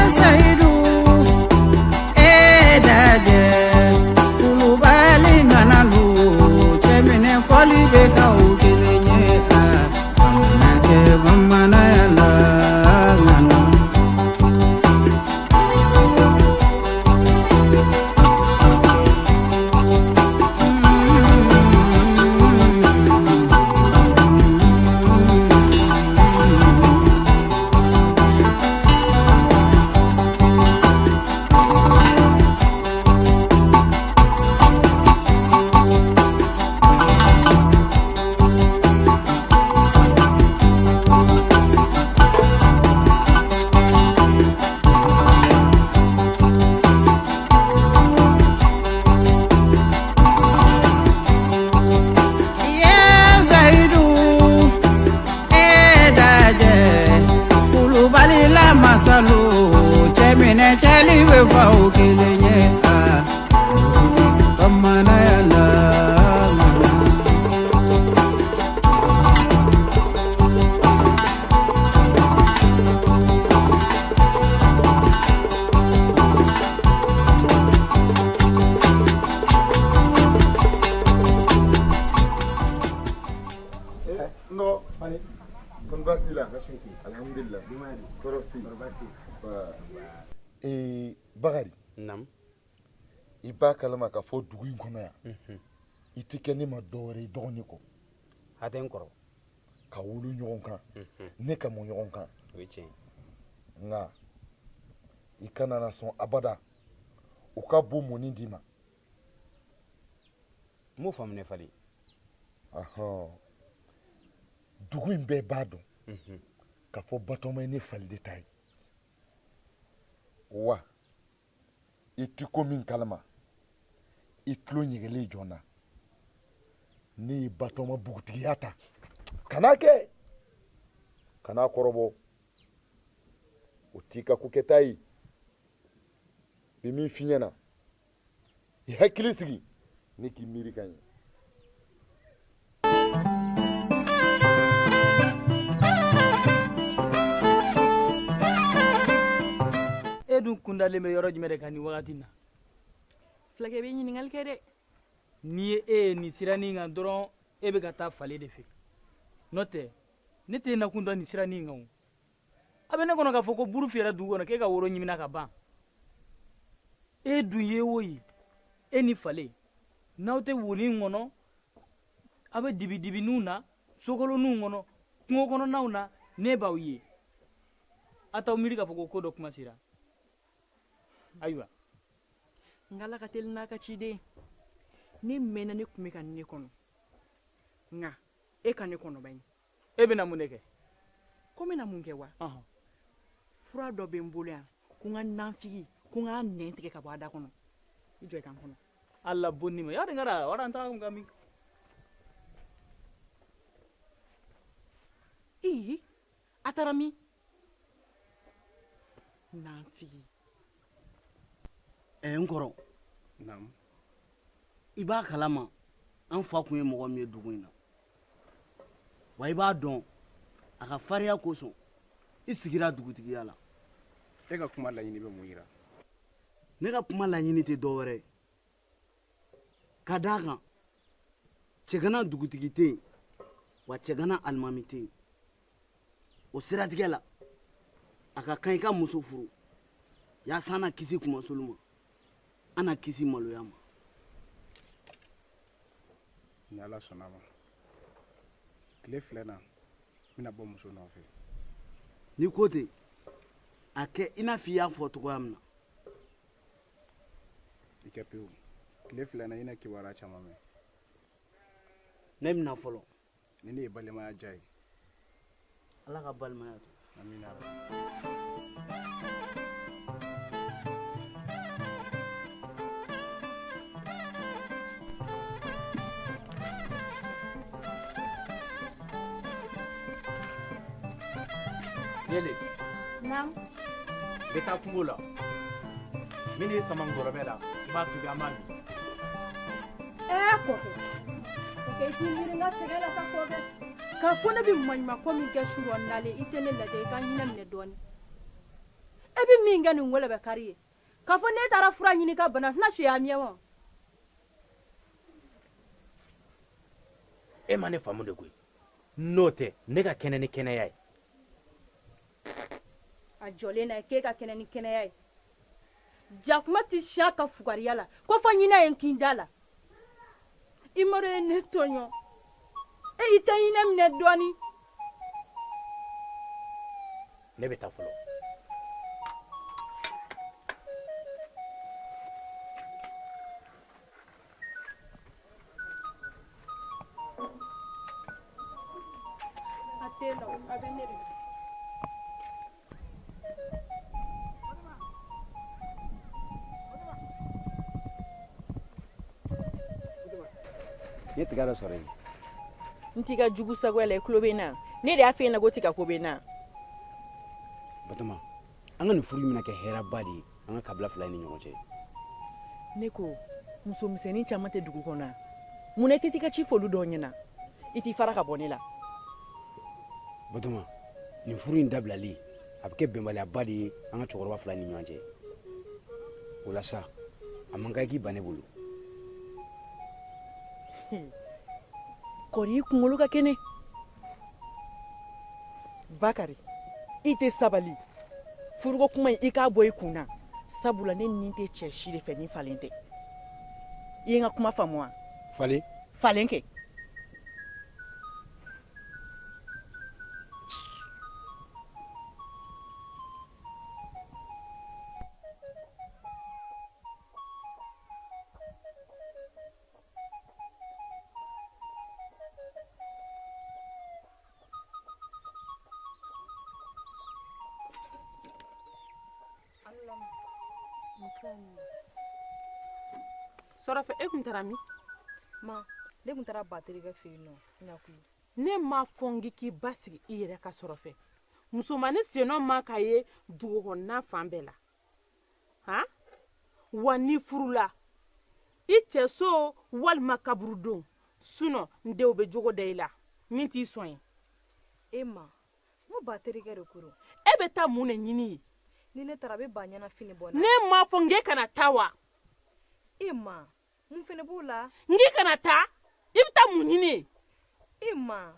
Seyidu e dajɛ Kulubali ŋanalu cɛminɛ fɔli bɛ k'aw kelen ye a bamanankɛ bamananya la ŋana. Ye Seyidu e dajɛ Kulubali la masalu cɛminɛ cɛli bɛ f'aw kelen ye a bamananya la ŋana. Non, kon baasi la. Alhamdulillah. Tɔɔrɔ si. Ee Bakari. Nam. I b'a kalama k'a fɔ dugu in kɔnɔ yan. I tɛ kɛ ne ma dɔwɛrɛ ye dɔgɔnin kɔ. Hatɛ n kɔrɔ. Ka wolo ɲɔgɔn kan. Ne ka mɔ ɲɔgɔn kan. O ye tiɲɛ ye. Nka i kana na sɔn abada u ka bo mɔni d'i ma. N m'o faamu ne falen. Ahɔn. Dugu in bɛɛ b'a dɔn k'a fɔ Batɔɔma ye ne fali de ta ye. Wa i ti ko min kalama i tulo ɲɛgɛlen jɔ n na. Ne ye Batɔɔma bugutigiya ta. Kan'a kɛ. Kan'a kɔrɔbɔ. O t'i ka ko kɛta ye. Bi min f'i ɲɛna i hakili sigi ne k'i miiri ka ɲɛ. E dun kundalen bɛ yɔrɔ jumɛn de kan nin wagati in na? Fulakɛ bɛ ɲininkali kɛ dɛ. N'i ye e ye nin siranin kan dɔrɔn e bɛ ka taa fale de fɛ. N'o tɛ ne t'e nakun dɔn nin siranin kan o. A bɛ ne kɔnɔ k'a fɔ ko buru fiyɛra dugu kɔnɔ k'e ka woro ɲimina ka ban. E dun ye o ye e ni fale n'aw tɛ wonin kɔnɔ aw bɛ dibidibininw na sokoloninw kɔnɔ kungo kɔnɔnaw na ne b'aw ye. A t'aw miiri k'a fɔ ko ko dɔ kuma sera. Ayiwa. N k'Ala ka teli n'a ka ciden. Ne mɛnna ne tun bɛ ka ne kɔnɔ. Nka e ka ne kɔnɔba in. E bɛna mun de kɛ? Ko n bɛna mun kɛ wa? Fura dɔ bɛ n bolo yan ko n ka nanfigi ko n k'a nɛn tigɛ ka bɔ a da kɔnɔ. I jɔ i ka n kɔnɔ. Ala bonni ma. Yari n kɛra wara n taga kun ka min. Ii, a taara min? Nanfigi. N kɔrɔ. Naamu. I b'a kalama an fa kun ye mɔgɔ min ye dugu in na. Wa i b'a dɔn a ka farinya kosɔn i sigira dugutigiya la. E ka kuma laɲini bɛ mun yira? Ne ka kuma laɲini tɛ dɔwɛrɛ ye. Ka d'a kan Cɛgana dugutigi tɛ yen wa Cɛgana alimami tɛ yen. O siratigɛ la a ka kan i ka muso furu yaasa an na kisi kumasulu ma an na kisi maloya ma. Ni Ala sɔnna a ma tile filɛ na n bɛna bɔ muso nɔfɛ. N'i ko ten a kɛ i n'a fɔ i y'a fɔ cogoya min na. I kɛ pewu tile filɛ na i na kibaruya caman mɛn. Ne bɛna fɔlɔ. Ni ne ye balimaya diya ye. Ala ka balimaya to. Amina. Yele. Naam. N bɛ taa kungo la. Min ye sama ngɔlɔbɛ la, i b'a tobi an b'a min. Ɛɛ kɔkɛ. Kɔkɛ i t'i miiri n ka sɛgɛn la sa kɔkɛ. K'a fɔ ne bɛ maɲumanko min kɛ surɔ nalen i tɛ ne lajɛ i ka hinɛ minɛ dɔɔnin. E bɛ min kɛ nin ngɔlɔbɛ kari ye k'a fɔ ne taara fura ɲini ka bana tɛna suya miɲɛ wa. E ma ne faamu de koyi. N'o tɛ ne ka kɛnɛ ni kɛnɛya ye. A jɔlen na k'e ka kɛnɛ ni kɛnɛya ye. Jakuma tɛ siya ka fugariya la ko fɔ ɲinɛ ye n kin da la. I maro ye ne tɔɲɔ. E i tɛ ɲinɛ minɛ dɔɔni. Ne bɛ taa fɔlɔ. A tɛ la a bɛ ne de. N ye tiga dɔ sɔrɔ yen. N t'i ka jugu sagoya la i tulo bɛ n na. Ne de y'a f'e ɲɛna ko tiga ko bɛ n na. Batoma, an ka nin furu in bɛna kɛ hɛrɛba de ye an ka kabila fila in ni ɲɔgɔn cɛ. Ne ko musomisɛnnin caman tɛ dugu kɔnɔ mun na i tɛ t'i ka ci f'olu dɔw ɲɛna i t'i fara ka bɔ ne la. Batoma, nin furu in dabilali a bɛ kɛ bɛnbaliyaba de ye an ka cɛkɔrɔba fila ni ɲɔgɔn cɛ. O la sa, a man kan i k'i ban ne bolo. Kɔri i kunkolo ka kɛnɛ. Bakari, i tɛ sabali. Furuko kuma in i k'a bɔ i kun na. Sabula ne nin tɛ cɛ si de fɛ ni falen tɛ. I ye n ka kuma faamu wa? Falen? Falen kɛ. Sɔrɔfɛ e kun taara min? Ma, ne kun taara ba terikɛ fɛ yen nɔ, ɲakulu. Ne m'a fɔ n k'i ba sigi i yɛrɛ ka sɔrɔ fɛ. Musomannin sennɔ man ka ye dugu kɔnɔna fan bɛɛ la. Han? Wa n'i furula, i cɛ so walima kaburudon, sinɔn n denw bɛ jogo da i la min t'i sɔn ye. E ma, n ko ba terikɛ de ko don. E bɛ taa mun de ɲini yen? Ni ne taara a bɛ ba ɲɛnafin de bɔ n na. Ne m'a fɔ n k'e kana taa wa? E ma, mun fɛnɛ b'o la? N k'i kana taa, i bɛ taa mun ɲini yen? E ma,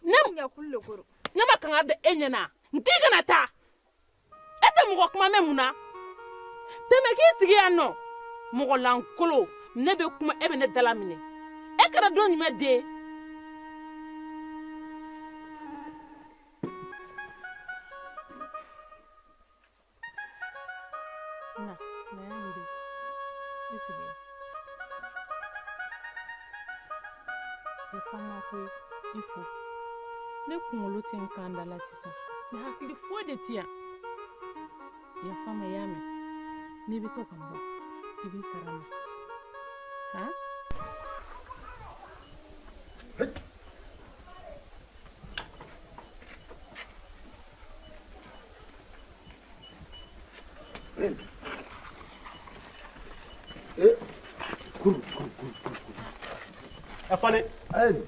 ne ɲakulu de ko don. Ne ma kangari da e ɲɛna, n k'i kana taa. E tɛ mɔgɔ kuma mɛn mun na? Tɛmɛ k'i sigi yan nɔ. Mɔgɔ lankolon, ne bɛ kuma e bɛ ne dala minɛ. E kɛra don jumɛn den? Na, na yan den. I sigi yan. Yafa n ma koyi, i fo. Ne kunkolo tɛ n kan da la sisan. Ne hakili foyi de ti yan. Yafa n ma, i y'a mɛn? N'i bɛ to ka n bɔ, i b'i sara n na. Han? Kuru, kuru, kuru, kuru. Ɛ Fale. Ayi.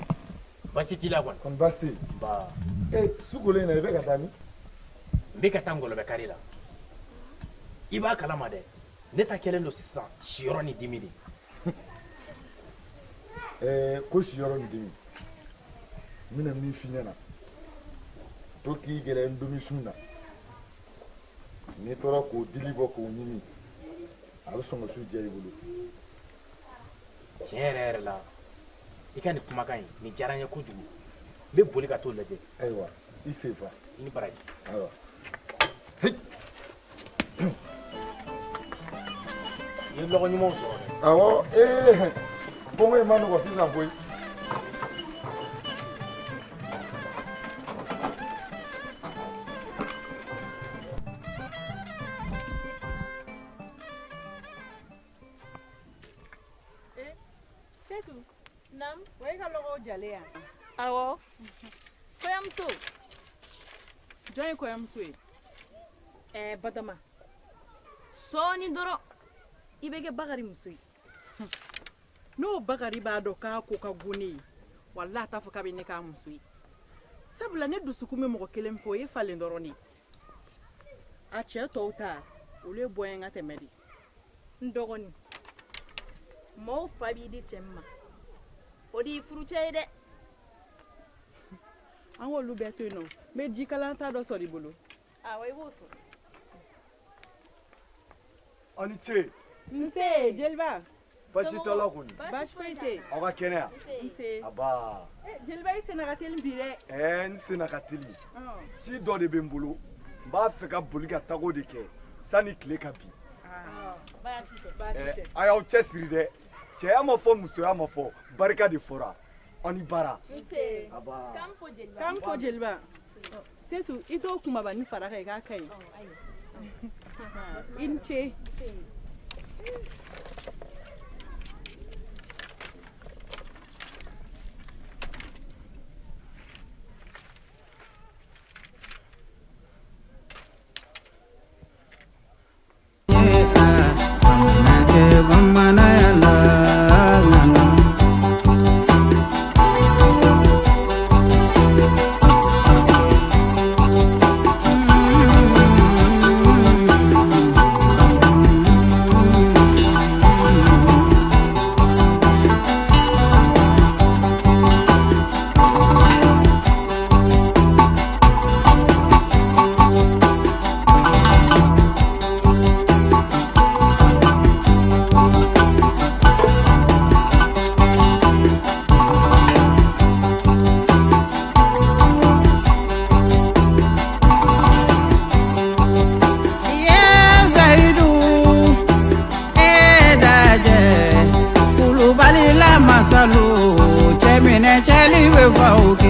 Baasi t'i la kɔni? Kɔni baasi tɛ yen. Nba. E su kolen in na i bɛ ka taa min? N bɛ ka taa ngɔlɔbɛ kari la. I b'a kalama dɛ, ne ta kɛlen don sisan siyɔrɔ ni dimi de. Ɛɛ ko siyɔrɔ ni dimi, n bɛna min f'i ɲɛna, to k'i gɛrɛ ndomi sun na. N'i tora k'o dili bɔ k'o ɲimi, a bɛ sɔn ka su diya i bolo. Tiɲɛ yɛrɛ yɛrɛ la, i ka nin kumakan in nin diyara n ye kojugu. N bɛ boli ka t'o lajɛ. Ayiwa, i sen fa. I ni baraji. Ayiwa. I ye lɔgɔ ɲumanw sɔrɔ dɛ. Awɔ, ee kɔngɔ in ma nɔgɔ sisan koyi. Setu. Naam. O ye ka lɔgɔw jalen yan. Awɔ. Kɔɲɔmuso. Jɔn ye kɔɲɔmuso ye? Ɛɛ Batoma. Sɔɔni dɔrɔn i bɛ kɛ Bakari muso ye. N'o Bakari b'a dɔn k'a ko ka go ne ye, walahi a t'a fɔ k'a bɛ ne k'a muso ye. Sabula ne dusukun bɛ mɔgɔ kelen fɛ, o ye falen dɔrɔn de ye. A cɛ tɔw ta, olu ye bɔ n ye ka tɛmɛ de. N dɔgɔnin, mɔɔw fa b'i di cɛ min ma, o de y'i furucɛ ye dɛ. An k'olu bɛɛ to yen nɔ, n bɛ jikalan ta dɔ sɔrɔ i bolo. Awɔ, i b'o sɔrɔ. Aw ni ce. Nse jeliba. Baasi t'aw la kɔni? Baasi foyi tɛ yen. Aw ka kɛnɛya? Nse. Aba. Jeliba, i senna ka teli bi dɛ. Ɛɛ, n senna ka teli. Ci dɔ de bɛ n bolo, n b'a fɛ ka boli ka taga o de kɛ sani tile ka bin. Baasi tɛ. Ɛɛ, a y'aw cɛsiri dɛ. Cɛya ma fɔ, musoya ma fɔ, barika de fɔra. Aw ni baara. Nse. Aba. K'an fo jeliba. K'an fo jeliba. Setu, i t'o kunbaba ni fara kan, i k'a ka ɲi. I ni ce. Bamanankɛ bamananya la ŋana. Ye Seyidu, e dajɛ Kulubali la masalu, cɛminɛ cɛli bɛ faw.